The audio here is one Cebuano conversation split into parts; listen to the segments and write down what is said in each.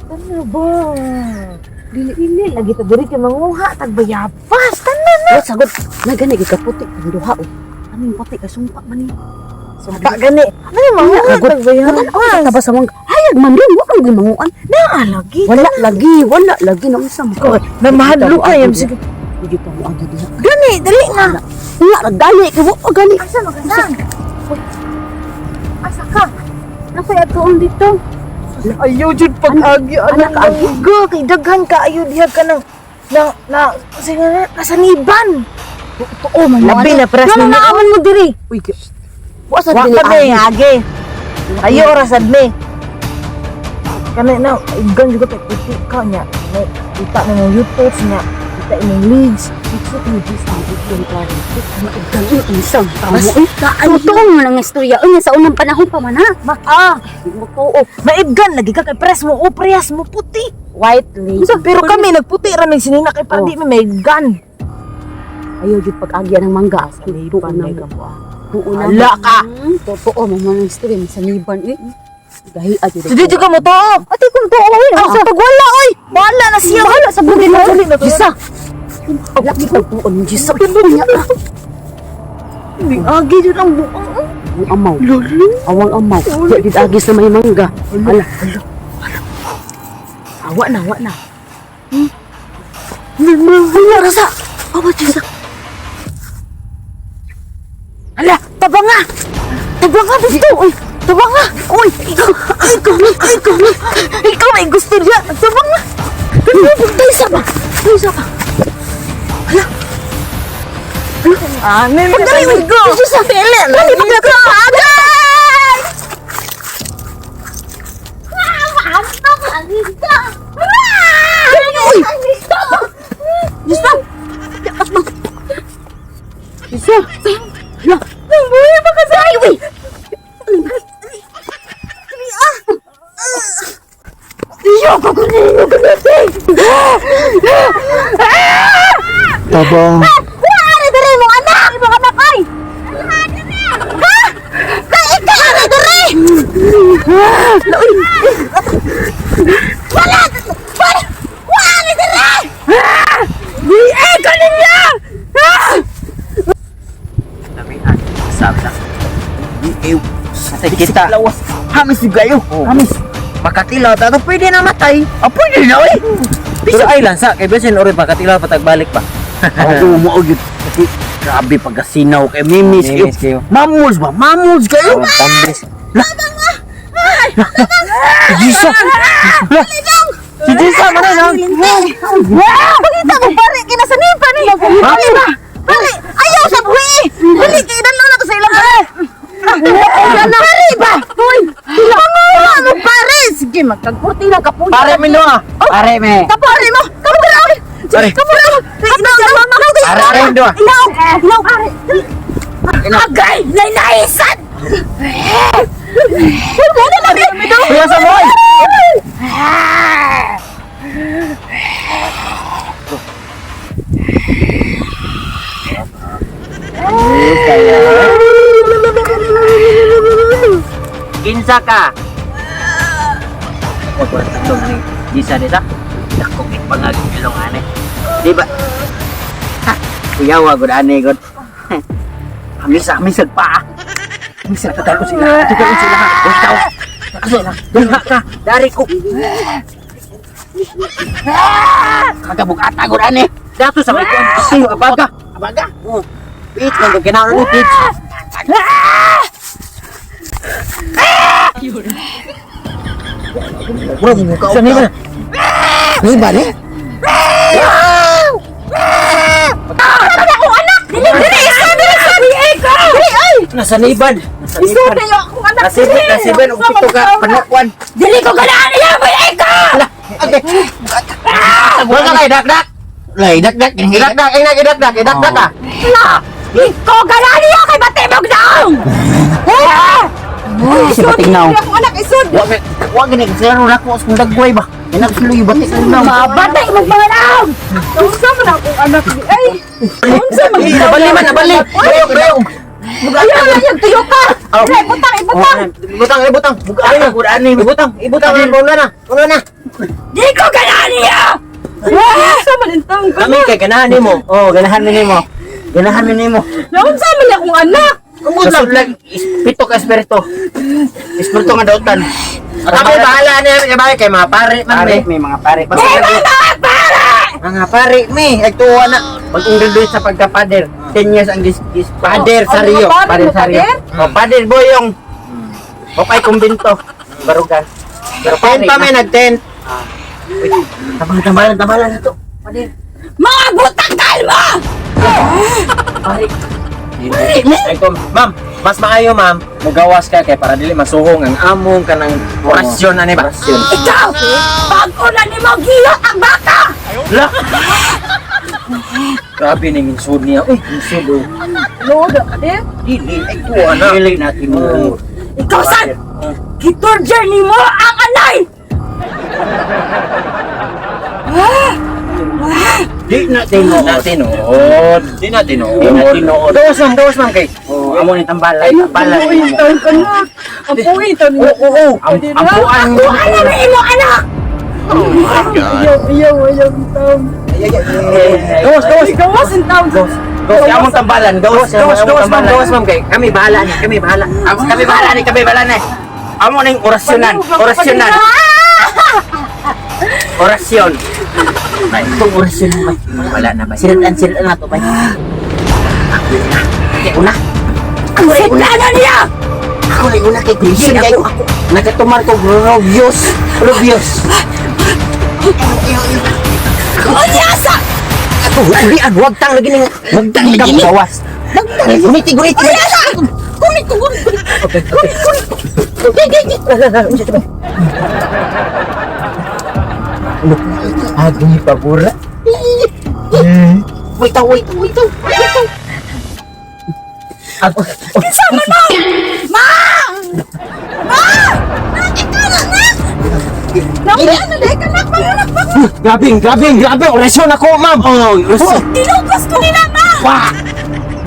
Ano ba? Dili dili lagi ta diri kay manguha tag bayabas tanan na. Wa sagot. Nagani gid kaputi ang duha oh. Aming puti kay sumpa man ni. Sumpa gani. Ano manguha tag bayabas? Wala ba sa mangga? Hayag man rin, wa kang gimanguan. Naa lagi. Wala lagi na unsa man. Ko, na mahadlok ka yam sige. Hindi pa mo agi diha. Gani, dali na. Nga nagdali kay wa gani. Asa man ka? Asa ka? Nakoy atuon dito. Ayaw jud pag-agi Anak, anang mangga kay daghan kaayo diha ka nang na na sige na kasaniban. Totoo man. Labi na pres Ngano na naaman mo diri? Uy, wa sa Wa dili. kami agi. Ayo oras admi. Kani na igan jud ka kay puti ka nya. May kita na ng YouTube nya. Kita imong leads. Isang tao. Totoo mo lang ang istorya. Unya sa unang panahon pa man ha. Ah, Totoo. maibgan lagi ka kay press mo o press mo puti. White lady. Pero kami nagputi ra mig sinina kay para Oh. di mi maibgan. Ayaw jud pag-agya ng mangga. Totoo na mo. Totoo na. Ala ka. Totoo mo man ang istorya sa niban eh. Gahi adyo. So di jud ka mo to. Ate kung totoo oy. Ah, pag wala oy. Wala na siya. Bahala sa bugin mo. Dali na to. Gisa. Laki pagtuon mo Gisa. Unya ka. Di agi jud ang buang. Ang amaw. Lolo. Awang amaw. Wa jud agi sa may mangga. Ala. Awa na, awa na. Wala rasa. Awa Gisa. Hala, tabanga. Tabanga dito. Oy, tabanga. Oy, ikaw, ikaw, ikaw, ikaw may gusto niya. Tabanga. Taysa ba? Taysa ba? Ah, may pagdali go. Gisa. Pili, lagi pagdali agay. Uy! Gisa. Lakas mo. Gisa. Ala. Buhay pa kasi. Ay, uy. Iyo, kukunin mo ganati. Tabang. Wala diri mong anak. Imong anak ay. Ha? Kay ikaw ara diri. Wala! Wala! Wala diri! Di eh kaninyo! Lamian. Sabi na. Di Sa kita. Lawas. Hamis yung gayo. Hamis. Makatilaw ta pwede na matay. Ah, pwede na oy. Pero ay lang sa kay bisin ori makatilaw patagbalik pa. Ako mo gyud. Kasi grabe pagkasinaw kay mimis kayo. Mimis kayo. Mamuls ba? Mamuls kayo. Oh, tambis. Si Jisa. Lah. Si Jisa man na. Pakita mo pare kinasanipan ni. Pare ba? Pare, ayaw sa buhi. Dili kay dalo na to sa ilang pare. Pare ba? Hoy, panguha mo pare. Sige, magkagpurti lang kapuya. Pare mi no. ah. Pare mi. Kapare mo. Kapare. Pare. Kapare. Pare pare mi do. Ilaw! Ilaw! Agay! Nainaisan! Wala na lang! Kuya sa boy. Kinsa ka? Wag wala tatlo ni Jisa ni sa. Dakong ipangag ilong ane. Di ba? Ha, kuyawa gud ane gud. Hamis hamis pa. Hamis patalo sila. Patalo sila. Uy, tao. Patalo sila. Dali ka. Dari ko. Kagabugata gud ane. Dato sa may kuan. Siyo abaga. Abaga. Oh. Bitch man ginawa ni bitch. Mura mo ka. Sa ni ba? Ni ba ni? Dili! Dili! Isa! Dili! Isa! Dili! Dili! Ay! Nasa niban. Nasa niban. Isuti yung akong anak! Nasibin, nasibin og pito ka panukuan. Dili ko ganaan niya! May ikaw! Wala kay dakdak. Lay dakdak. Idakdak, inak idakdak, idakdak ka. Ikaw ganaan niya kay Batibog daong! Si Batignaw. Isuti akong anak! Isod! Wa wa gani sila ro nako sa dagway ba. Inak sila yung batik na. Mabatay mong mga naong! Unsa man akong anak ni ay! Unsa man Nabali man, nabali. Dayok, dayok. Ayaw lang yung tuyo ka! Ay, butang, ibutang! Ibutang, ibutang. Bugay na gud ani. Ibutang, ibutang ang bola na. Bola na. Di ko ganahan niya! Sa man intang ko. Kami kay ganahan nimo. Oh, ganahan mi nimo. Ganahan mi nimo. Naunsa man akong anak? Umod lang pito ka espiritu. Espiritu nga dautan. Kami bahala niya kay bagay kay mga pare man Pare, mi. may mga pare. Basta Mga pare! mga pare mi ay tuwa na pag-introduce sa pagka-father. 10 years ang gis, gis Pader Oh, Sario, mga pare, Pader mga Sario. pader? Oh, Pader Boyong. Popay kumbinto. Barugan. Pero Tent pa mi nag-tent. Tabang tambalan tambalan na to. Pader. Mga butakal mo! Pare. Ay ko, ma'am, mas maayo ma'am, mugawas ka kay para dili masuhong ang among kanang orasyon ani ba? Orasyon. Ikaw! Pag-una ni mo giyot ang baka! La. Grabe ning insud niya. Uy, insud oh. Loda ka din. Dili ay Tuwa na. Dili natin mo. Ikaw sad! Gitorture ni mo ang anay! Di na tinuod. Na tinuod. Di na tinuod. Di na tinuod. Gawas ma'am, gawas ma'am kay. Oh, amo ni tambalan. Tambalan Ay, nimo. taon ka na. Ang puwi, taon Oo, oo, oo. Ang ampuan mo. Ano na imo anak? Ayaw, ayaw, ayaw, taon. Gawas, gawas. Gawas in town. Gawas, Gawas among tambalan, gawas gawas, gawas ma'am, gawas ma'am kay. Kami bahala ni, kami bahala. Kami bahala ni, kami bahala ni. Amo ning orasyonan, orasyonan. Orasyon. Bay, itong orasyon mo, bay. Wala na ba? Sirat-an, sirat-an na to, bay. Ako una. Kay una. Ang siplano niya! Ako lang una kay Grishin Ako, kayo. Nagatumar ko Robios. Robios. Unyasa! Ako, ulian, wag tang lagi ning wag tang lagi ning gawas. Wag tang lagi guniti guniti. Kunit ko, kunit ko. Okay, okay. Agni pabura. Wait, wait, wait, wait. Ako, Kinsa man mo? Ma! Ma! Ikaw na, nak! Nauli, ano, dahil ka nak, pangunak, pangunak. Grabe, grabe, grabe. Orasyon ako, ma'am. Oh, orasyon. Tinugos ko nila, ma! Wah!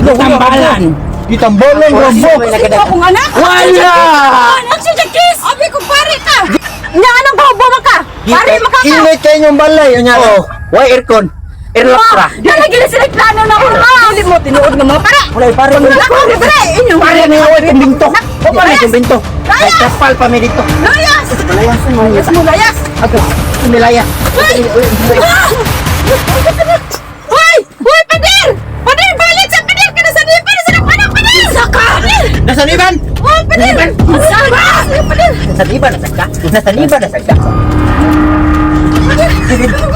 Tambalan. Gitambalan, Orasyon rambok. may Ikaw nagadagan. akong anak! Wala! Anak siya, Jackie! Abi ko pare ka. Nya anong kahubo man ka? Pare makaka. Init kayo inyong balay. Unya. Oh, why aircon? Airlock ra. Dala gila sila plano na ko, ma! Dili mo tinuod nga mga pare. Wala pare. Ako pare inyo. Pare na away kumbinto. O pare kumbinto. Ay kapal pa mi dito. Layas. Layas mo. Layas mo layas. Ako, nilaya. Ah! Hoy! Hoy, pader! Pader, balik sa pader! Kana sa nipan sa anak pader! Saka! Nasa liban? Oh, pader! Saka! Pader! Nasa liban na sagda. Nasa liban na sagda.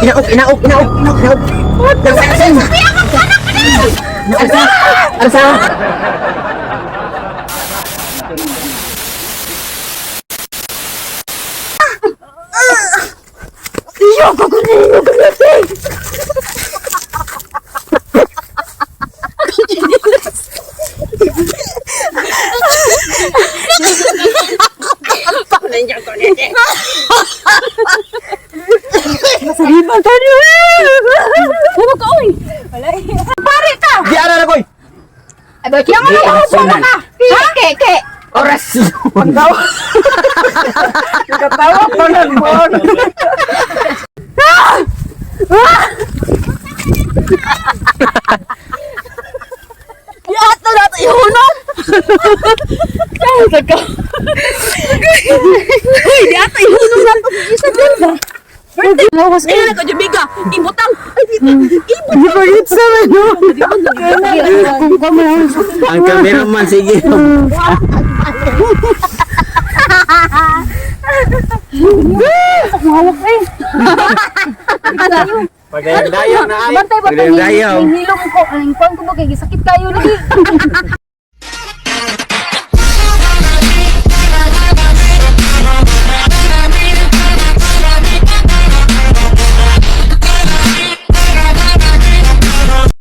Inaok, inaok, inaok, inaok, inaok. Nasa nasa. Nasa. Nasa. Iyo ko kunin ko Masaliban tayo. Huwag ka, oy! Pare ka! Di ara na koy. Yang ano kahubo man ka? Ha? Ke, ke. Oras. Nakatawa ko lang mo. Yato na ito, ihunong! Kaya ka. Uy, di ata ihunong na ito. Isa din ba? Lawas Ayun na ka, Jubiga! Ibutang! Ay, ibutang! sa ano? Ang cameraman sige. Hawak eh. Pagdayaw na ay. Bantay ba Pagdayaw. hilom ko? Ang kuwan ko ba kay gisakit kayo lagi.